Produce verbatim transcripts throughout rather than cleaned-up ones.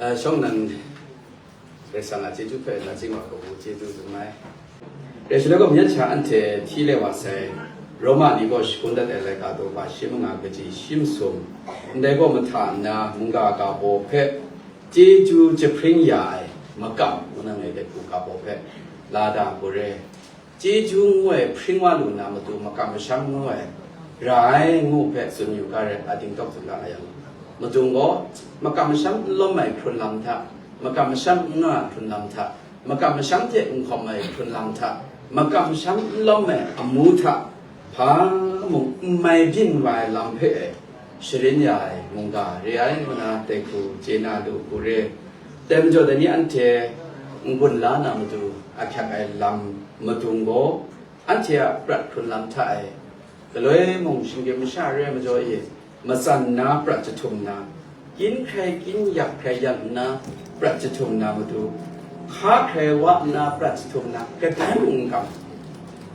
Shawng nnan Karai Kasang a chyeju hpe nachying wa kabu chyeju dum ai. Rai shaloi gaw, myit sha anhte hti le wa sai, Roma ni gaw shagun dat ai laika daw ba shi manga kaji shi masum, ndai gaw mahta nna mungga ga baw hpe chyeju jahpring ya ai makam ngu na ngai dai hku ga baw hpe lada gaw re. Chyeju ngu ai hpring wa lu na matu makam masham ngu ai ra ai ngu hpe tsun yu ga rai, a dingtawk tsun ga nga yang, madung gaw makam masham n lawm ai hkrun lam hta, makam masham n nga ai hkrun lam hta, makam masham hte n hkawm ai hkrun lam hta, makam masham n lawm ai amu hta, hpa mung n mai byin wa ai lam hpe e sharin ya ai mungga re ai ngu na dai hku chye na lu hku re. Dai majaw, dai ni anhte n-gun la na matu ahkyak ai lam madung gaw, anhte a prat hkrun lam hta e, galoi mung shinggyim masha re ai majaw e, matsan na prat jahtum na, kyin hkrai kyin, yak hkrai yak nna prat jahtum na matu, hka hkrai wa nna prat jahtum na, kadai mung n kam.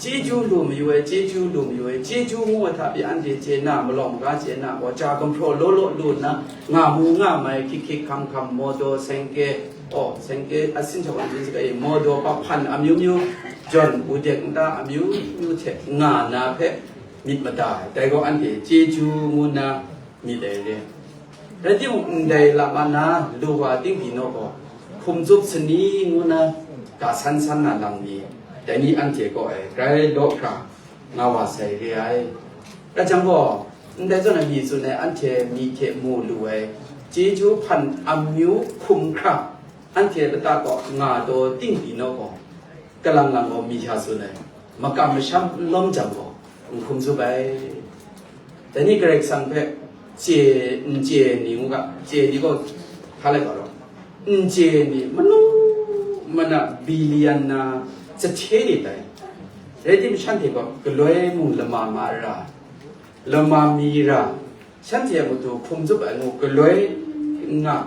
Chyeju lu mayu ai, chyeju lu mayu ai, chyeju ngu ai hta pyi anhte chye na, malawng maga chye na gaw, ja gumhpraw law law lu nna, nga mu nga mai, hkyik hkyik hkam hkam, mawdaw, sengke, aw, sengke, asin shawan jin saga e, mawdaw, pa hpan amyu myu, jawn, udek nta amyu myu hte nga na hpe myit mada ai. Dai gaw anhte chyeju ngu nna myit ai re. Rai timung, ndai lam a na lu wa ting byin naw gaw, hkum tsup sani ngu na ga san san na lam ni, dai ni anhte kaw ai grai law hkra nga wa sai re ai. Rai jang gaw, ndai zawn ai mi tsun ai anhte myi hte mu lu ai chyeju hpan amyu hkum hkra anhte lata kaw nga taw ting byin naw gaw, kalang lang gaw mi hta tsun ai, makam masham n lawm jang gaw, n hkum tsup ai. Dai ni Karai Kasang hpe chye, n chye ni ngu ga, chye ni gaw hpa lai ga law, n chye ni manu mana bilian na sahte ni tai. Rai tim, shanhte gaw galoi mung lama ma ra, lama mi ra, shanhte a matu hkum tsup ai ngu galoi n nga,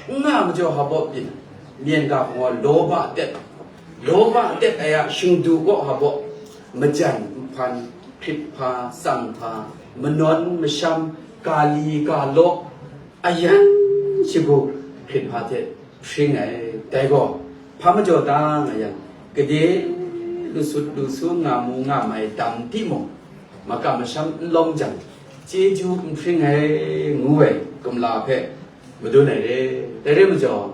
n nga majaw ha baw byin, myen ga hpaw law ba tet, law ba tet ai a shingdu kaw ha baw, majan nhpan, hkrit hpa, tsang hpa, manawn masham, ga li ga law, ayan shagu hkrit hpa hte hpring ai. Dai gaw, hpa majaw ta nga yang, gade lu sut lu su nga mu nga mai dam timung, makam masham n lawm jang, chyeju n hpring ai ngu ai kumla hpe madun ai re. Dai re majaw,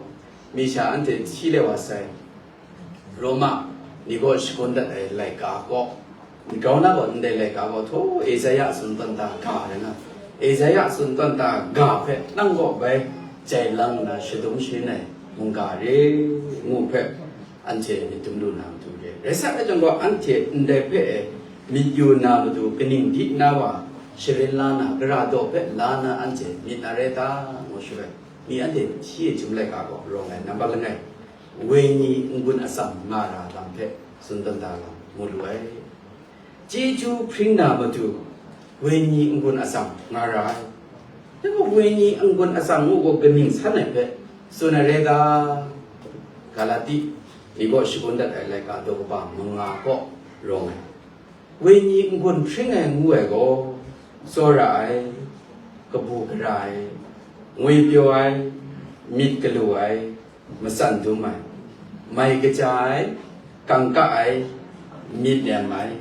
mi sha anhte hti le wa sai, Roma ni gaw shagun dat ai laika kaw, grau na gaw ndai laika gaw htaw Esaia a tsun tawn ta ga rai na, Esaia a tsun tawn ta ga hpe nang kaw bai jai lang nna shadum sharin ai mungga re ngu hpe anhte myit dum lu na matu re. Rai sa ai jang gaw, anhte ndai hpe e myit yu na matu kaning di na wa sharin la na, gara daw hpe la na anhte myit na rai ta? Ngu shaloi, mi anhte hti e chyum laika gaw rawng ai nambat langai, wenyi n-gun atsam nga ra lam hpe tsun tawn da lam mu lu ai. Chyeju hpring na matu, wenyi n-gun atsam nga ra ai. Dai gaw, wenyi n-gun atsam ngu gaw kaning san ai hpe tsun ai rai ta? Galati ni gaw shagun dat ai laika daw kaba manga kaw rawng ai. Wenyi n-gun hpring ai ngu ai gaw, tsawra ai, kabu gara ai, ngwipyaw ai, myit galu ai, matsan dum ai, mai kaja ai, kangka ai, myit nem ai,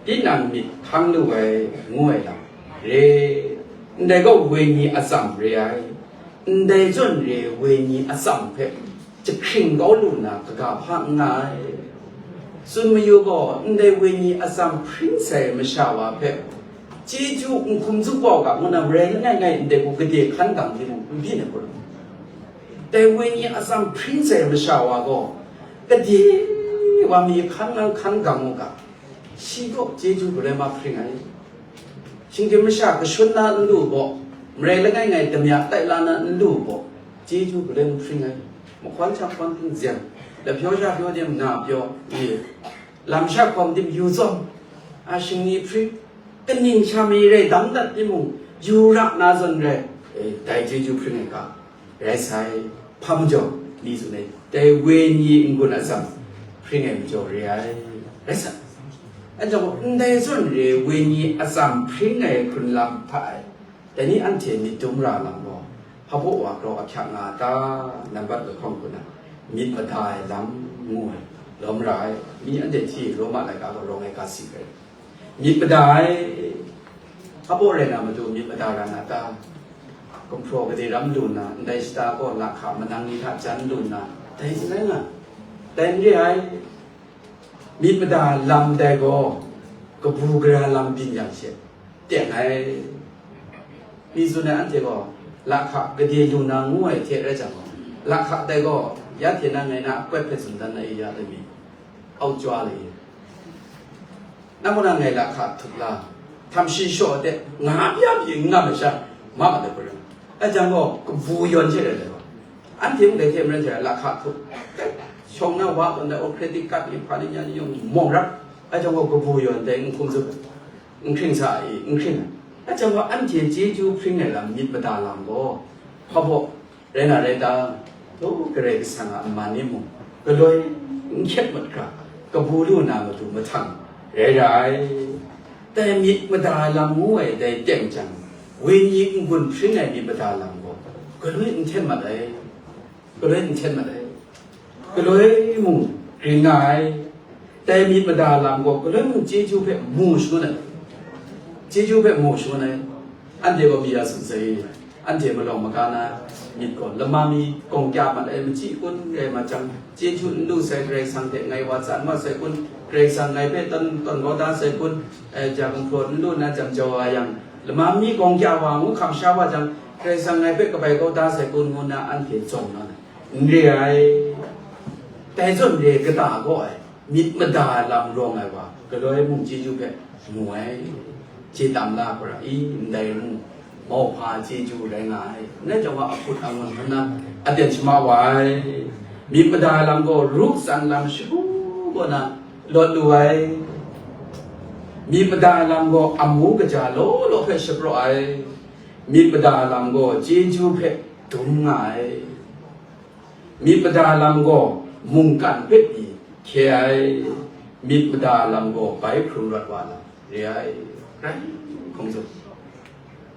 tinang myit hkang lu ai, ngu ai lam re. Ndai gaw wenyi atsam re ai. Ndai zawn re wenyi atsam hpe jahkring kau lu na kaga hpa n nga ai. Tsun mayu gaw, ndai wenyi atsam hpring sai masha wa hpe chyeju n hkum tsup wa u ga, ngu na marai langai ngai ndai gaw gade hkan gang timung n byin ai hku lam, dai wenyi atsam hpring sai masha wa gaw, gade wa mi hkan nang hkan gang u ga, shi gaw chyeju galoi ma hpring ai. Shinggyim masha kashun na n lu gaw, marai langai ngai damya tai la na n lu gaw, chyeju galoi n hpring ai. Mahkawn shahkawn tim zem, lahpyaw shahpyaw tim na pyaw, ye, lam sha hkawm tim yu tsawm, a shingni hpring, kaning sha mi rai dam dat timung, yu ra na zawn rai, e, dai chyeju hpring ai ga, rai sai. Hpa majaw, mi tsun ai, dai wenyi n-gun atsam hpring ai majaw re ai, rai sai. Anhte gaw, ndai zawn re wenyi atsam hpring ai hkrun lam hta e, dai ni anhte myit dum ra lam gaw, Hpa baw wa grau ahkyak nga a ta? Nambat lahkawng hku na, myit mada ai lam ngu ai, lawm ra ai. Mi anhte hti Roma laika gaw rawng ai ga si rai. Myit mada ai, hpa baw rai na matu myit mada ra na ta? Gumhpraw gade ram lu nna, ndai shata gaw lahka manang ni hta jan lu nna, dai n rai nga, dai n re ai. Myit mada lam dai gaw, kabu gara lam byin yang she, teng ai. Mi tsun ai anhte gaw, lahka gade lu na ngu ai hte rai jang gaw, lahka dai gaw, ya hte na ngai na akwet hpe tsun dan na i ya lami, au chwa lai i. Nang gaw na ngai lahka htup la, htam shi shaw de, nga bya byi n nga masha, ma ma de hku rai. Ai jang gaw, kabu yawn she rai ai gaw, anhte mung dai hte maren hte lahka htup, shawng na wa tawn dai, o credit card ni hpa ni nya ni yawng mawng rap, ai jang gaw, kabu yawn dai n hkum zup, n hkring sa i, n hkring ai. Ai jang gaw, anhte chyeju hpring ai lam, myit mada lam gaw, hpa baw rai na rai ta? Dai Karai Kasang a man ni mung, galoi n hkyet mat hkra, kabu lu na matu mahtang rai ra ai. Dai myit mada ai lam ngu ai dai teng jang, wenyi n-gun hpring ai myit mada lam gaw, galoi n hten mat ai, galoi n hten mat ai, galoi mung ring nga ai. Dai myit mada lam gaw, galoi mung chyeju hpe mu shangun ai, chyeju hpe mu shangun ai. Anhte gaw mi ya tsun sai, anhte malawng maga na myit gaw, lama mi gawng kya mat ai machyi kun rai mat jang, chyeju n lu sai Karai Kasang hte ngai wa tsan mat sai kun, Karai Kasang ngai hpe tawn, tawn kau da sai kun, eh, ja gumhpraw n lu na jam jau wa yang, lama mi gawng kya wa ngu hkam sha wa jang, Karai Kasang ngai hpe kabai kau da sai kun ngu nna anhte zawn nawn ai. N re ai. Dai zawn re kata gaw ai, myit mada ai lam rawng ai wa, galoi mung chyeju hpe mu ai. Chye tam la hkra i, ndai mung mauhpa chyeju rai nga ai. Ndai jang wa ahput angun hkan na aten shama wa ai. Myit mada ai lam gaw, ru tsan lam shagu kaw na lawt lu ai. Myit mada ai lam gaw, amu kaja law law hpe shapraw ai. Myit mada ai lam gaw, chyeju hpe dum nga ai. Myit mada lam gaw, mungkan hpe pyi hkye ai. Myit mada lam gaw, bai hkrung rawt wa lam re ai. Rai hkung tsun.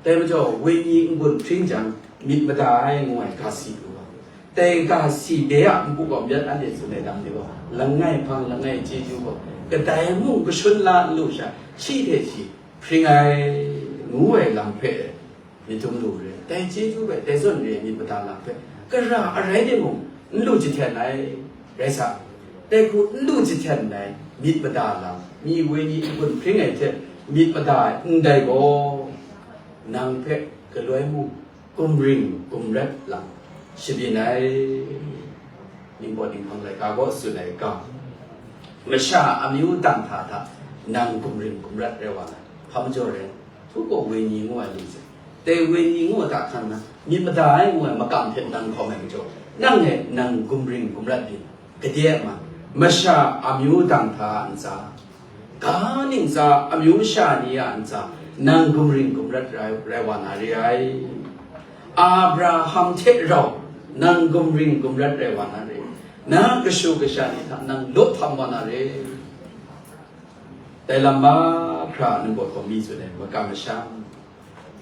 Dai majaw, wenyi n-gun hpring jang, myit mada ai ngu ai ga si lu ai. Dai ga si de a npu gaw, myit anhte tsun ai lam ni gaw, langai hpang, langai chyeju gaw, kadai mung kashun la n lu sha, shi hte shi hpring ai, ngu ai lam hpe myit dum lu re, dai chyeju hpe, dai zawn re ai myit mada lam hpe, gara arai timung, n lu jahten ai, rai sa, dai hku n lu jahten ai myit mada lam, mi wenyi n-gun hpring ai hte myit mada ai ndai gaw, nang hpe galoi mung, gumring gumrat lam shabyin ai. Ningpawt ninghpang laika gaw tsun ai ga, masha amyu dang hta hta nang gumring gumrat rai wa ai. Hpa majaw rai, htu gaw wenyi ngu ai lu sai. Dai wenyi ngu ai hta hkan na, myit mada ai ngu ai makam hte nang hkawm ai majaw, nang e nang gumring gumrat byin, gade a man, masha amyu dang hta a ntsa, ga ntsa, amyu masha ni a ntsa, nang gumring gumrat rai, rai wa na re ai. Abraham hte rau nang gumring gumrat rai wa na re. Na kashu kasha ni hta nang law htam wa na re. Dai lam mahkra ningpawt gaw mi tsun ai, makam masham,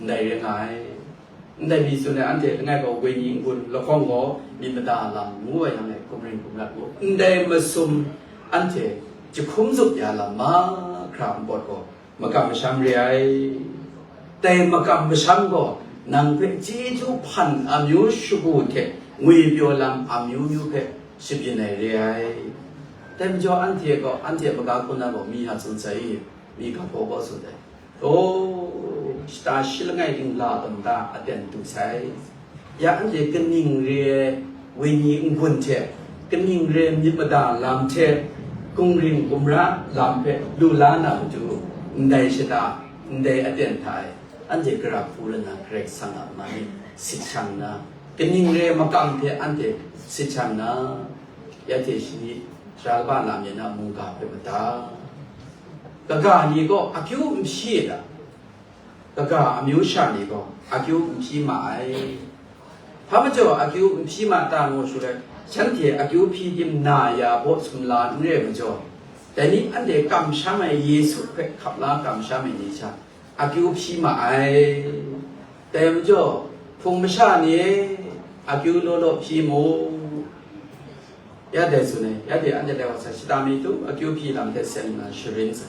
ndai rai nga ai. Ndai mi tsun ai, anhte langai gaw wenyi n-gun, lahkawng gaw myit mada lam ngu ai yang e, gumring gumrat ngu, ndai masum anhte jahkum zup ya lam mahkra ningpawt gaw makam masham re ai. Dai makam masham gaw nang hpe chyeju hpan amyu shagu hte ngwipyaw lam amyu myu hpe shabyin ai re ai. Dai majaw anhte gaw, anhte maga hku na gaw mi a tsun sai i, mi ga hpaw gaw tsun ai. O, shata shi langai dingla tawn ta aten du sai. Ya anhte kaning re ai wenyi n-gun hte, kaning re ai myit mada lam hte, gumring gumra lam hpe lu la na matu, ndai shata, ndai aten hta e, anhte gara hku lana Karai Kasang a man e sit shang nna, kaning re ai makam hte anhte sit shang nna, ya hte shani, tara kaba lam yan a mungga hpe mada. Kaga ni gaw akyu n hpyi ai ta? Kaga amyu sha ni gaw akyu n hpyi ma ai. Hpa majaw akyu n hpyi ma ta ngu shaloi, shanhte akyu hpyi tim na ya baw sumla n re ai majaw, dai ni anhte kamsham ai Yesu hpe hkap la kamsham ai ni sha akyu hpyi ma ai. Dai majaw, Hpung masha ni e, akyu law law hpyi mu. Ya dai tsun ai, ya dai anhte dai wa sa shata mi tu, akyu hpyi lam hte sen nna sharin sa.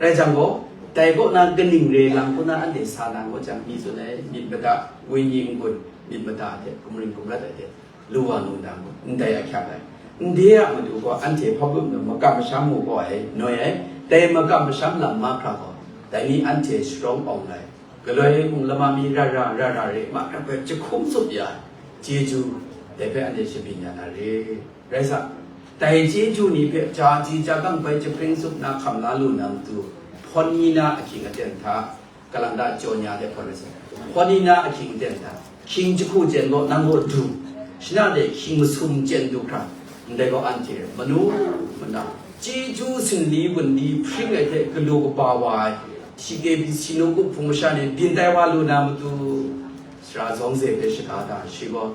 Rai jang gaw, dai kaw na kaning re lam kaw na anhte sa na ngu jang, mi tsun ai, myit mada, wenyi n-gun, myit mada hte, kumring kumrat ai hte, lu wa nu ndang, ndai ahkyak ai. Ndai a matu gaw, anhte hpa bum na makam masham mu gaw ai, noi ai, dai makam masham lam mahkra gaw, dai ni anhte sharawng awng ai. Galoi mung lama mi ra ra, ra ra re, mahkra hpe jahkum tsup ya, chyeju, dai hpe anhte shabyin ya na re. Rai sa, dai chyeju ni hpe ja ji ja gang bai jahpring tsup na hkam la lu na matu, hpawn ni na ahkying aten hta, Kalanda jaw nya de hpawn rai sa, hpawn ni na ahkying aten hta, hkying jahku chyen gaw nang gaw du, shana de hkying masum chyen du hkra, ndai gaw anhte manu mana, chyeju sinli wunli hpring ai hte galu kaba wa ai, shi ke pyi si nawku hpung masha ni byin tai wa lu na matu, sara zawng ze hpe shaga da, shi gaw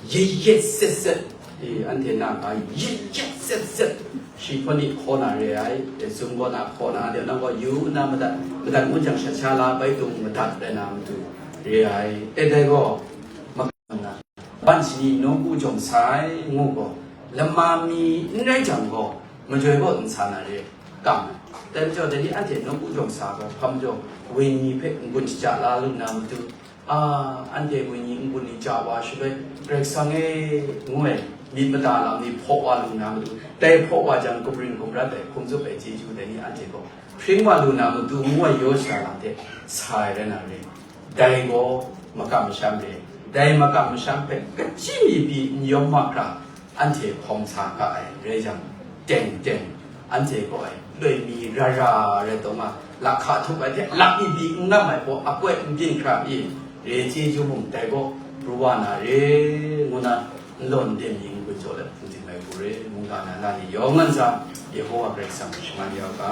yet yet set set, e, anhte na ga yet yet set set, shi hpawn ni hkaw na re ai, e, zum gaw na hkaw na, de nang gaw yu na madat, madat ngu jang shat sha la bai tung madat rai na matu re ai, e, dai gaw, ban shani nawku jawng sai ngu gaw, lama mi n rai jang gaw, majoi gaw n sa na re, kam ai. Dai majaw, dai ni anhte nawku jawng sa gaw, hpa majaw, wenyi hpe n-gun shaja la lu na matu, a, anhte wenyi n-gun ni ja wa shaloi, Karai Kasang e, ngu ai, myit mada lam ni hpaw wa lu na matu, dai hpaw wa jang, kumring kumrat ai, hkum tsup ai chyeju dai ni anhte gaw, hpring wa lu na matu, ngu ai yaw shada lam hte sa ai rai na re. Dai gaw makam masham re, dai makam masham hpe kachyi mi pyi n yawm mahkra, anhte hkawm sa ga ai rai jang, teng teng, anhte gaw ai loi mi ra ra rai taw nga, lahka htup ai hte lak mi pyi n ngam ai hpaw akoi n byin hkra pyi, re chyeju mung dai gaw pru wa na re, ngu na, n law n dem ning gun jaw let hpungdim ai hku re, mungga na na ni yawng ngan sa, Yehowa Karai Kasang shaman ya u ga.